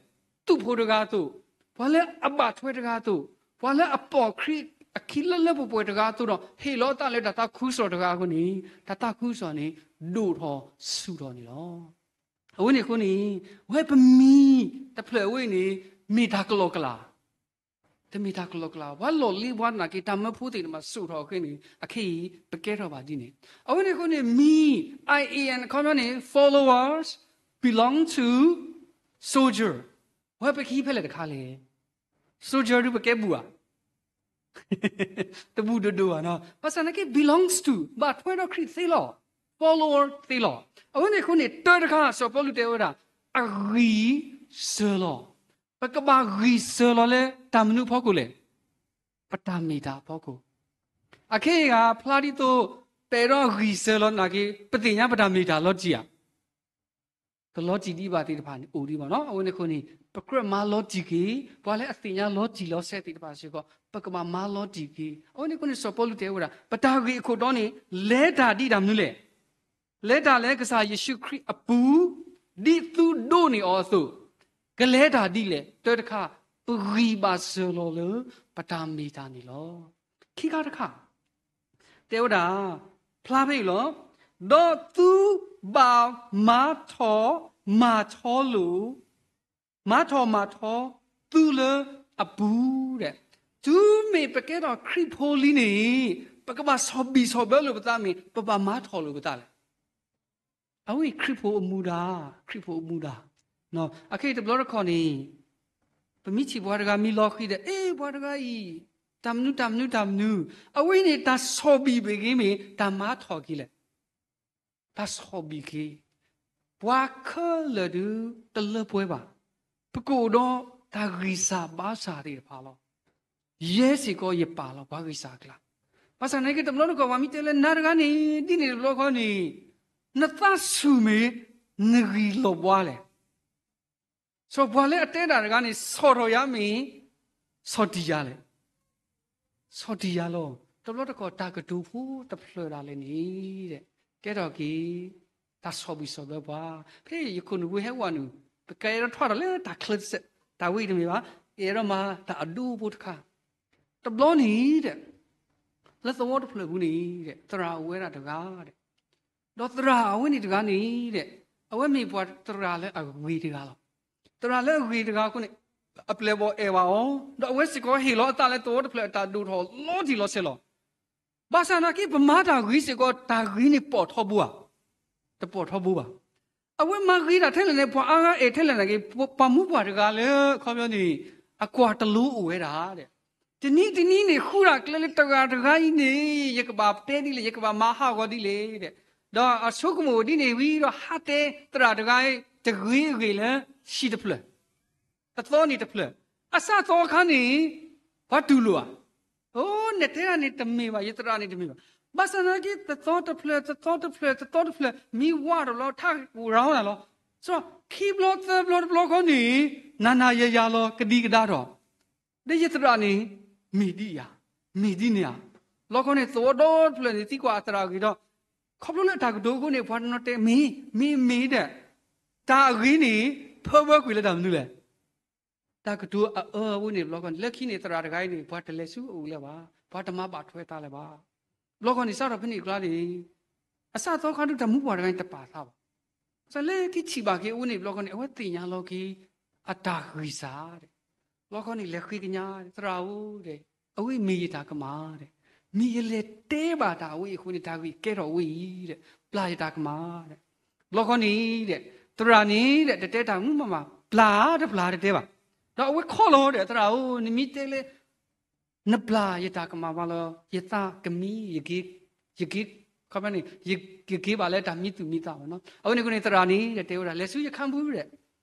သုးဖိတဂၤအသိး, ပှၤလၢအဘၣ်ထွဲတဂၤအသိး, ပှၤလၢအပိာ်ခရံာ်အခံလၢလၢပှဲၤပှဲၤတဂၤအသိးဒီး ဟ့ၣ်လီၤသးလၢတၢ်သးခုကစီၣ်တဂၤအဃိန့ၣ် တၢ်သးခုကစီၣ်န့ၣ် ဒိၣ်ထီၣ်ဆူၣ်ထီၣ်န့ၣ်လီၤ. အဝဲန့ၣ်အဃိန့ၣ် ဝဲပမံၤတဖျၢၣ်အဝဲန့ၣ် မ့ၢ်တၢ်ကလီကလီ, တမ့ၢ်တၢ်ကလီကလီ, ပှၤလီၢ်လံၤပှၤနာ်က့ တၢ်မၢဖိသ့ၣ်န့ၣ်မၤစိာ်ထီၣ်အဃိန့ၣ် အခဲအံၤ ပကဲထီၣ်ဘၣ်ဒ်န့ၣ်. အဝဲန့ၣ်အဃိန့ၣ် မံၤ I A N အခီပညီန့ၣ် followers belong to soldier, ဝဲပခံဖဲလဲၣ်တခါလဲၣ်. Soldier ဒုးပကဲဘူၣ်ဧါ တဘူၣ်ဒိၣ်ဒိၣ်ဘၣ်နီၤ. ဘၣ်ဆၣ်သနာ်က့ belongs to ဘၣ်ထွဲဒီးခရံာ်သ့လီၤ, follower သ့လီၤ. အဝဲန့ၣ်အဃိန့ၣ် တၢ်တခါ စီၤပီလူးတဲဝဲဒၣ် အဂံၢ်စၢၤလီၤ. ပကဘၣ်ဂံၢ်စၢၤလီၤလၢတၢ်မနုၤအဖီခိၣ်လဲၣ်. ပတၢ်မ့ၢ်တၢ်အဖီခိၣ်. အခဲအံၤဂၤဖျါဒ်သိး ပအဲၣ်ဒိးဂံၢ်စၢၤလီၤနာ်က့ ပသ့ၣ်ညါပတၢ်မ့ၢ်တၢ်လီၤတံၢ်ဧါ. တလီၤတံၢ်ဒံးဘၣ်သ့ၣ်တဖၣ်န့ၣ် အိၣ်ဒံးဘၣ်နီၤ. အဝဲန့ၣ်အဃိန့ၣ် ပကြၢးမၤလီၤတံၢ်က့ၤ ပှၤလၢအသ့ၣ်ညါလီၤတံၢ်လီၤဆဲးသ့ၣ်တဖၣ်စ့ၢ်ကီး ပကဘၣ်မၤလီၤတံၢ်က့ၤ. အဝဲန့ၣ်အဃိန့ၣ် စီၤပီလူးတဲဝဲဒၣ် ပတၢ်ဂ့ၢ်အခိၣ်တီန့ၣ် လဲၤတၢ်ဒ်တၢ်မနုၤလဲၣ်. လဲၤတၢ်လၢကစၢ်ယ့ၣ်ၡူးခရံာ်အပူၤ ဒ်သုဒိးန့ၢ်အီၤအသိး ကလဲၤတၢ်ဒ်လဲၣ်. တၢ်တခါ ပဂံၢ်ဘၣ်စၢၤလီၤလၢပတၢ်မ့ၢ်တၢ်န့ၣ်လီၤ. ခံခါတခါ တဲဝဲဒၣ် ဖျါဖဲအံၤလီၤ. ဒီးသုဘၣ်မၤထီၣ်မၤထီလိာ်, မၤထီၣ်မၤထီသုလၢအပူၤဒဲး. တုၤမ့ၢ်ပကဲထီၣ်ခရံာ်ဖိလံန့ၣ် ပကဘၣ်ဆီၣ်ဘံၣ်ဆီၣ်ဘၢလိာ်ပသးမ့ၢ် ပဘၣ်မၤထီၣ်လိာ်ပသးလဲၣ်. အဝဲခရံာ်ဖိအမူဒါ, ခရံာ်ဖိအမူဒါ. အခဲအံၤတဘျီတခီၣ်န့ၣ် ပမ့ၢ်ထံၣ်ပှၤတဂၤမ့ၢ်လီၤဃံၤဒီး အ့ ပှၤတဂၤအံၤ တၢ်မနုၤ တၢ်မနုၤ တၢ်မနုၤ, အဝဲန့ၣ်တၢ်ဆီၣ်ဘံၣ်ဘ့ၣ်က့ၤမ့ၢ် တၢ်မၤထီၣ်က့ၤလဲၣ်. တၢ်ဆီၣ်ဘံၣ်က့ၤ ပှၤခဲလၢာ်ဒုးတလၢပှဲၤဘၣ်. ပကအိၣ်ဒီးတၢ်ဂံၢ်စၢ်ဘါစၢ်သ့ၣ်တဖၣ်လီၤ. ယဲစ့ၢ်ကီးယပာ်လီၤပှၤဂံၢ်စၢ်အကျါ. ဘၣ်ဆၣ်သနာ်က့ တဘျီတခီၣ်ပှၤမ့ၢ်တဲလၢနၤတဂၤန့ၣ် ဒ်န့ၣ်တဘျီဃီန့ၣ် နသးဆူၣ်မ့ၢ် နဂံၢ်လီၤဘှါလဲၣ်. စီၤပှၤလၢအတဲတၢ်တဂၤန့ၣ် ဆီၣ်ထီၣ်ယၤမ့ၢ် ဆီၣ်တံၢ်ယၤလဲၣ်. ဆီၣ်တံၢ်ယၤလီၤ. တဘျီတခီၣ်တၢ်ကတိၤဖိတဖျၢၣ်ဒၣ်လဲာ်န့ၣ် ကဲထီၣ်က့ၤ တၢ်ဆီၣ်ဘံၣ်ဆီၣ်ဘၢပှၤ. ဖဲယခိၣ်နူာ်ဖိဟဲဝဲနုာ် ပကအဲၣ်ဒိးထွဲထီၣ်လၢတၢ်ချၢစဲး တၢ်ဝဲအံၤတမ့ၢ်ဘၣ်, အဲၣ်ဒိးမၤတၢ်အဒိဖိတခါ. တဘျီန့ၣ် လၢသဝီတဖျၢၣ်ပူၤန့ၣ် သရၣ်အိၣ်ဝဲဒၣ်တဂၤ ဒီးသရၣ်အဝဲန့ၣ်တဂၤန့ၣ် အဝဲမ့ၢ်ပှၤသရၣ်လၢအဂ့ၤတဂၤလီၤ. သရၣ်လၢအဂ့ၤတဂၤအဃိန့ၣ် အပျဲၢ်အဘီၣ်အဲၣ်ဘၣ်အီၤ, ဒီးအဝဲစ့ၢ်ကီးဟ့ၣ်လီၤအသးလၢသဝီတဖျၢၣ်အတၢ်ဒိၣ်ထီၣ်လီၤတံၢ်လီၤဆဲးလီၤ. ဘၣ်ဆၣ်သနာ်က့ ပမၤတၢ်ဂ့ၤစ့ၢ်ကီး တၢ်ဂ့ၤန့ၣ်ပိာ်ထီဘိဧါ, တပိာ်ထီဘိဘၣ်. အဝဲမၤဂ့ၤတၢ်ထဲလဲၣ်န့ၣ် ပှၤအါဂၤအဲၣ်ထဲလဲၣ်န့ၣ်က့ ပှၤမူပှၢ်တဂၤလၢ အခီပညီန့ၣ် အကွၢ်တလိအိၣ်ဝဲဒၣ် တနံၤတနံၤန့ၣ် ဃုတၢ်ကျဲလၢတဂၤတဂၤအံၤန့ၣ် ယကဘၣ်တဲဒ်လဲၣ်, ယကဘၣ်မၤဟးဂီၤဒ်လဲၣ်. ဒီးအဆိကမိၣ်ဒ်န့ၣ်ဝံၤဒီး ဟးတဲသရၣ်တဂၤအံၤ တဂ့ၤအဂ့ၢ်လၢ ဆံးတဖျၢၣ်, တသီန့ၣ်တဖျၢၣ်, အစးသီအခါန့ၣ် ပှၤတူၢ်လိာ်ဧါ. အိ နတဲဒၣ်န့ၣ်တမ့ၢ်ဘၣ်, ယသရၣ်န့ၣ်တမ့ၢ်ဘၣ်. ဘၣ်ဆၣ်သနာ်က့ တသီတဖျၢၣ်, တသီတဖျၢၣ်, တသီတဖျၢၣ်, မံဝါထီၣ်လီၤ ထးရၤဝဲဒၣ်လီၤ. စး ခံဘျီသၢဘျီတဘျီခီန့ၣ် နၤနၤယၤယၤလီၤ ကဒံကဒါထီၣ် ဒီးယသရၣ်န့ၣ် မ့ၢ်ဒ်ယၤ, မ့ၢ်ဒ်န့ၣ်ဧါ. ဘျီခီန့ၣ် သဝီဒီတဖျၢၣ်န့ၣ် သံကွၢ်အသရၣ်အဂ့ၢ်ဒီး ခီဖျိလၢတၢ်ကတိၤအဃိန့ၣ် ပှၤတနီၤတဲ မ့ၢ်, မ့ၢ်, မ့ၢ်ဒီး တၢ်အဂ့ၤန့ၣ် ဖၢဝဲကွံာ်လၢတၢ်မနုၤလဲၣ်. တၢ်ကတိၤအအၢအဃိန့ၣ် ဘျီခီန့ၣ် လၢခံန့ၣ် သရၣ်တဂၤအံၤန့ၣ် ပှၤတလဲၤဆူအအိၣ်လၢၤဘၣ်, ပှၤတမၤဘၣ်ထွဲတၢ်လၢၤဘၣ်. ဘျီခီန့ၣ် စးထီၣ်ဖဲန့ၣ်အကျါန့ၣ် အစးသီခါဒုး တၢ်မူပှၢ်တဂၤန့ၣ် တပာ်သးဘၣ်. ဘၣ်ဆၣ်လၢခံထံၣ်ဘၣ်က့ၤအဝဲန့ၣ် ဘျီခီန့ၣ် အဝဲသ့ၣ်ညါလီၤက့ၤ အတၢ်ဂံၢ်စၢ်ဒီး ဘျီခီန့ၣ် လဲၤဃ့ကညး သရၣ်ဧၢဒီး အဝဲမ့ၢ်ယတၢ်ကမၣ်ဒီး မ့ၢ်ယလဲၤတဲဘၣ်တၢ်အဝဲအံၤအဃိန့ၣ် တၢ်ဂ့ၢ်ကဲထီၣ်အဝဲအံၤဒီး ပျၢ်ယတၢ်ကမၣ်ဒီး ဘျီခီန့ၣ်ဒီး သရၣ်န့ၣ်ဒီး တတဲတၢ်မူမးမး ပျၢ်တပျၢ်တတဲဘၣ်. ဒီးအဝဲခီလီၤဒီး သရၣ်ဧၢ နမ့ၢ်တဲလၢ နပျၢ်ယတၢ်ကမၣ်ဘၣ်လီၤ ယသးကမံ ယက့ၤ, ခီပညီန့ၣ် ယက့ၤဘၣ်လၢတၢ်မံသူၣ်မံသးဘၣ်နီၤ. အဝဲန့ၣ်အဃိန့ၣ် သရၣ်န့ၣ်ဒီးတဲဝဲဒၣ် လဲၤဆူယခါပူၤဒီး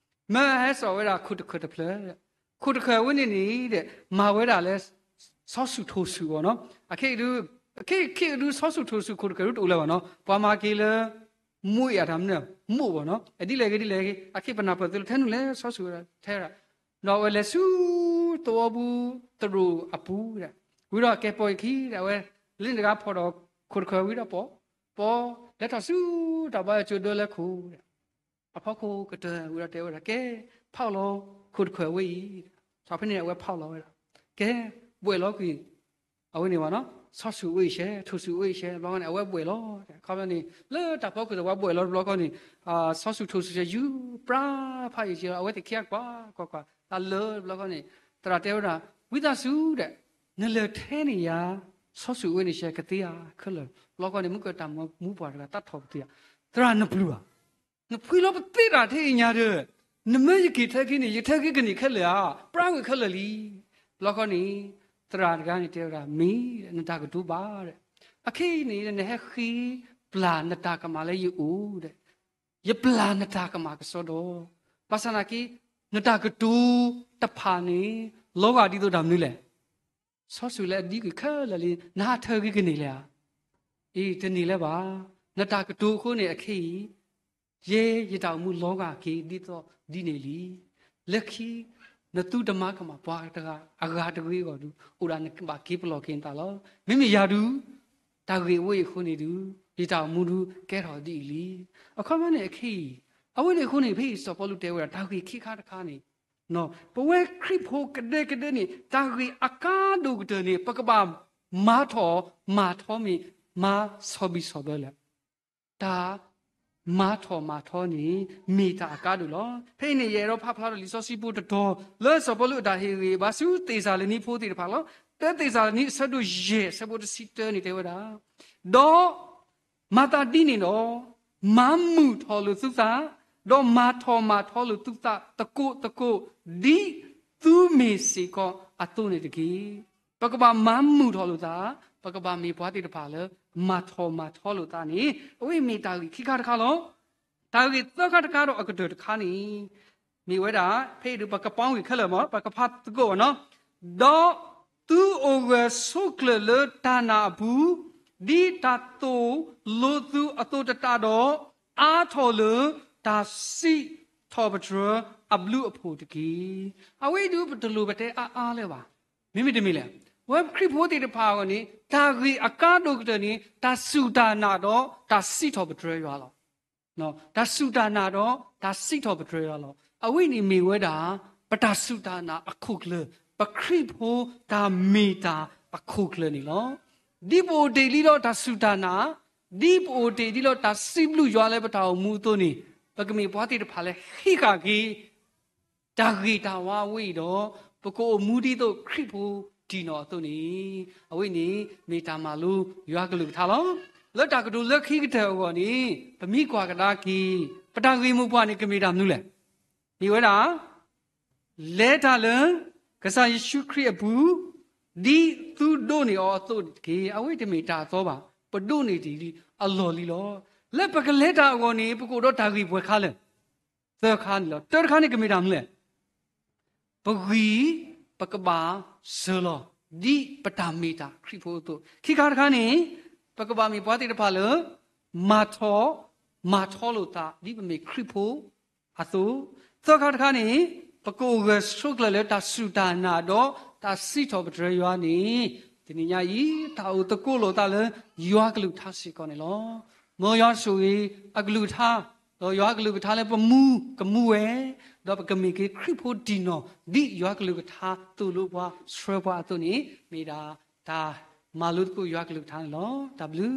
မၢဟဲစိာ်ဝဲဒၣ်ခိၣ်တခၢၣ်တဖျၢၣ်, ခိၣ်တခၢၣ်အဝဲန့ၣ်န့ၣ်ဒီး မၤဝဲဒၣ်လၢ ဆီဆူၣ်ထိၣ်ဆူၣ်အီၤနီၤ. အခဲအံၤဒုး အခဲအံၤဒုး ဆီဆူၣ်ထိၣ်ဆူၣ်ခိၣ်တခၢၣ်ဒုးတအိၣ်လၢၤဘၣ်နီၤ. ပှၤမၤက့ၤလၢ မိၢ်အံၤအတၢ်မနုၤ မိၢ်ဘၣ်နီၤ. အဒ်လဲၣ်ဂ့ၤဒ်လဲၣ်ဂ့ၤ အခဲအံၤပနၢ်ပၢၢ်သုလၢထဲနုာ်လဲၣ် ဆီဆူၣ်ဝဲဒၣ်ထဲဒၣ် ဒီးအဝဲလဲၤဆူသဝီပူၤတရူးအပူၤဒီး ဝံၤဒီးကဲပီၤအခံဒီး အဝဲလၢန့ၣ်တဂၤဖီၣ်ဒီးခိၣ်တခၢၣ်ဝံၤဒီးပီၤ, ပီၤလဲၤထီၣ်ဆူတၢ်ဘါယွၤကၠိဒၢလၢခိၣ်ဒီး အဖီခိၣ်ကတၢၢ်ဝံၤဒီးတဲဝဲဒၣ် ကဲ ဖီၣ်လီၤခိၣ်တခၢၣ်ဝဲအံၤ, ဆီဖဲန့ၣ်အဝဲဖီၣ်လီၤဝဲဒၣ် ကဲ ဘှဲၣ်လီၤကွံာ် အဝဲန့ၣ်ဘၣ်နီၤ ဆီဆူၣ်ဝဲအံၤရှဲ ထိၣ်ဆူၣ်ဝဲအံၤရှဲ ဘျီန့ၣ် အဝဲဘှဲၣ်လီၤ ခီပညီန့ၣ် လၢတၢ်ဖီခိၣ်ဒီး ပှၤဘှဲၣ်လီၤတဘျီခီန့ၣ် ဆီဆူၣ်ထိၣ်ဆူၣ်ရှဲ ယူၤပြါဖးယံာ်က့ၤလီၤ အဝဲသ့ၣ်ခံဂၤကွၢ်ကွၢ်ကွၢ် တၢ်လၢတဘျီခီန့ၣ် သရၣ်တဲဝဲဒၣ် ဝံသးစူၤဒီး နလဲၤထဲန့ၣ်ယၤ ဆီဆူၣ်ဝဲန့ၣ်ရှဲကသ့ဧါခဲလၢာ် ဘျီခီန့ၣ် မုၢ်ကတၢ်မူပှၢ်တဂၤတၢ်ထီၣ်ပသ့ဧါ သရၣ်နပျုၢ်ဘၣ် နဖှံလီၤပသ့တၢ်ထဲအံၤညါဒီး နမၢယက့ၤထဲခံန့ၣ် ယထဲခံကန့ၢ်ခဲလၢာ်ဧါ ပြါကွံာ်ခဲလၢာ်လံ ဘျီခီန့ၣ် သရၣ်တဂၤန့ၣ်တဲဝဲဒၣ် မ့ၢ် နတၢ်ကတိၤဘၣ်ဒီး အခဲအံၤန့ၣ် နဟဲဃ့ပျၢ်နတၢ်ကမၣ်လၢယအိၣ်ဒီး ယပျၢ်နတၢ်ကမၣ်ကစီဒီ ဘၣ်ဆၣ်သနာ်က့ နတၢ်ကတိၤတဖၣ်န့ၣ် လီၤဂာ်ဒ်သိးတၢ်မနုၤလဲၣ် ဆီဆူၣ်လၢအဒံကွံာ်ခဲလၢာ်လံ နဟးထဲဂ့ၤကန့ၢ်လၢၤဧါ အ့ တန့ၢ်လၢၤဘၣ် နတၢ်ကတိၤအဃိန့ၣ် အခဲအံၤ ယဲယတၢ်အိၣ်မူလီၤဂာ်က့ၤဒ်သိးဒ်န့ၣ်လံ လၢခံ နသုတမၤကမၣ်ပှၤတဂၤအဂၤတဂ့ၤအဂီၢ်ဒုး အိၣ်ဒၣ်နကဘၣ်က့ၤပလီၢ်က့ၤနသးလီၤ မ့မ့ၢ်ယၤဒုး တၢ်ဂ့ၢ်အဝဲအံၤအဃိန့ၣ်ဒုး ယတၢ်အိၣ်မူဒုးကဲထီၣ်ဒ်အံၤလံ အခီပညီန့ၣ် အခဲအံၤ အဝဲန့ၣ်အဃိန့ၣ် ဖဲအံၤစီၤပီလူးတဲဝဲဒၣ် တၢ်ဂ့ၢ်ခံခါတခါန့ၣ် ပဝဲခရံာ်ဖိကဒဲကဒဲန့ၣ် တၢ်ဂ့ၢ်အကါဒိၣ်ကတၢၢ်န့ၣ် ပကဘၣ်မၤထီၣ်မၤထီမ့ၢ် မၤဆီၣ်ဘံၣ်ဆီၣ်ဘၢလၢ တၢ်မၤထီၣ်မၤထီန့ၣ် မ့ၢ်တၢ်အကါဒိၣ်လီၤ. ဖဲအံၤန့ၣ် ယအဲၣ်ဒိးဖးဖျါထီၣ်လံာ်စီဆှံဖိတတီၤ လၢစီၤပီလူးအတၢ်ဟ့ၣ်ဂံၢ်ဘါဆူသ့းစၤလနံဖိသ့ၣ်တဖၣ်လီၤ. တၢသ့းစၤလနံအဆၢဒိၣ်ယဲၢ်အဆၢဖိတဆံတၢန့ၣ်တဲဝဲဒၣ် ဒီး မၤသးဒ်န့ၣ်ဒီး မၤမုာ်ထီၣ်လိာ်သုသး, ဒီးမၤထီၣ်မၤထီလိာ်သုသးသကိးသကိး, ဒ်သုမ့ၢ်စ့ၢ်ကီးအသိးန့ၣ်တက့ၢ်. ပကဘၣ်မၤမုာ်ထီၣ်လိာ်သး, ပကဘၣ်မ့ၢ်ပှၤသ့ၣ်တဖၣ်လၢ မၤထီၣ်မၤထီလိာ်သးန့ၣ် အဝဲမ့ၢ်တၢ်ဂ့ၢ်ခံခါတခါလီၤ. တၢ်ဂ့ၢ်သၢခါတခါဒီးအကတၢၢ်တခါန့ၣ် မ့ၢ်ဝဲဒၣ် ဖဲအံၤဒုး ပကပီဂ့ၢ်ခဲလၢာ်မ့ၢ် ပကဖးသကိးဘၣ်နီၤ, ဒီးသုအိၣ်ဂၢၢ်ဆိးကျၢၤလၢတၢ်နာ်အပူၤ, ဒ်တၢ်သိၣ်လိသုအသိးတတးဒီး အါထီၣ်လၢတၢ်စံးထီၣ်ပတြၢၤအဘျုးအဖှိၣ်တက့ၢ်. အဝဲအံၤဒုး ပတလိၣ်ပတဲအါအါလၢၤဘၣ်. မ့မ့ၢ်တမ့ၢ်လဲၣ်, ဝဲခရံာ်ဖိသ့ၣ်တဖၣ်အဂီၢ်န့ၣ် တၢ်ဂ့ၢ်အကါဒိၣ်ကတၢၢ်န့ၣ် တၢ်စူၢ်တၢ်နာ်ဒီးတၢ်စံးထီၣ်ပတြၢၤယွၤလီၤ. တၢ်စူၢ်တၢ်နာ်ဒီးတၢ်စံးထီၣ်ပတြၢၤယွၤလီၤ. အဝဲန့ၣ်မ့ၢ်ဝဲဒၣ် ပတၢ်စူၢ်တၢ်နာ်အခိၣ်ကျၢၢ်, ပခရံာ်ဖိတၢ်မ့ၢ်တၢ်အခိၣ်ကျၢၢ်န့ၣ်လီၤ. ဒ်ပအိၣ်တ့ၢ်ဒ်ဒီးတၢ်စူၢ်တၢ်နာ်, ဒ်ပအိၣ်တ့ၢ်ဒ်ဒီးတၢ်စံးဘျုးယွၤလၢပတၢ်အိၣ်မူအသိးန့ၣ်, ပကမ့ၢ်ပှၤသ့ၣ်တဖၣ်လၢဟံးဃာ်က့ၤ တၢ်ဂ့ၤတၢ်ဝါဝဲအံၤဒီး ပကအိၣ်မူဒ်သိးခရံာ်ဖိတံၢ်နီၢ်အသိးန့ၣ်, အဝဲန့ၣ်မ့ၢ်တၢ်မၤလိယွၤကလုၢ်ကထါလီၤ. လၢတၢ်ကတိၤလၢခံကတၢၢ်အဂီၢ်န့ၣ် ပမ့ၢ်ကွၢ်ကဒါက့ၤ ပတၢ်ဂ့ၢ်မိၢ်ပှၢ်န့ၣ် ကမ့ၢ်တၢ်မနုၤလဲၣ်. မ့ၢ်ဝဲဒၣ် လဲၤတၢ်လၢကစၢ်ယ့ၣ်ၡူးခရံာ်အပူၤ, ဒ်သုဒိးန့ၢ်အီၤအသိးတက့ၢ်. အဝဲတမ့ၢ်တၢ်အသီဘၣ်, ပဒိးန့ၢ်တ့ၢ်လံအလီၢ်လံလီၤ. လၢပကလဲၤတၢ်အဂီၢ်န့ၣ် ပကအိၣ်ဒီးတၢ်ဂံၢ်ပှဲၤခါလၢာ် သၢခါန့ၣ်လီၤ. တၢတခါန့ၣ်ကမ့ၢ်တၢ်မနုၤလဲၣ်. ပဂံၢ်ပကဘၣ်စၢၤလီၤ ဒ်ပတၢ်မ့ၢ်တၢ်ခရံာ်ဖိအသိး, ခံခါတခါန့ၣ် ပကဘၣ်မ့ၢ်ပှၤသ့ၣ်တဖၣ်လၢ မၤထီၣ်မၤထီလိာ်သး ဒ်ပမ့ၢ်ခရံာ်ဖိအသိး, သၢခါတခါန့ၣ် ပကအိၣ်ဂၢၢ်ဆိးကျၢၤလၢတၢ်စူၢ်တၢ်နာ်ဒီးတၢ်စံးထီၣ်ပတြၢၤယွၤန့ၣ် တနံၤညါအံၤ တၢ်အိၣ်သကိးလိာ်သးလၢယွၤကလုၢ်ကထါစ့ၢ်ကီးန့ၣ်လီၤ. မ်ယွၤဆိၣ်ဂ့ၤအကလုၢ်ကထါ, ဒီးယွၤကလုၢ်ကထါလၢပမူကမူဝဲ, ဒီးပကမ့ၢ်က့ၤခရံာ်ဖိတံၢ်နီၢ် ဒ်ယွၤကလုၢ်ကထါသိၣ်လိပှၤဆှၢပှၤအသိးန့ၣ် မ့ၢ်ဒၣ်တၢ်မၤလိသကိးယွၤကလုၢ်ကထါန့ၣ်လီၤ. တၢ်ဘျုး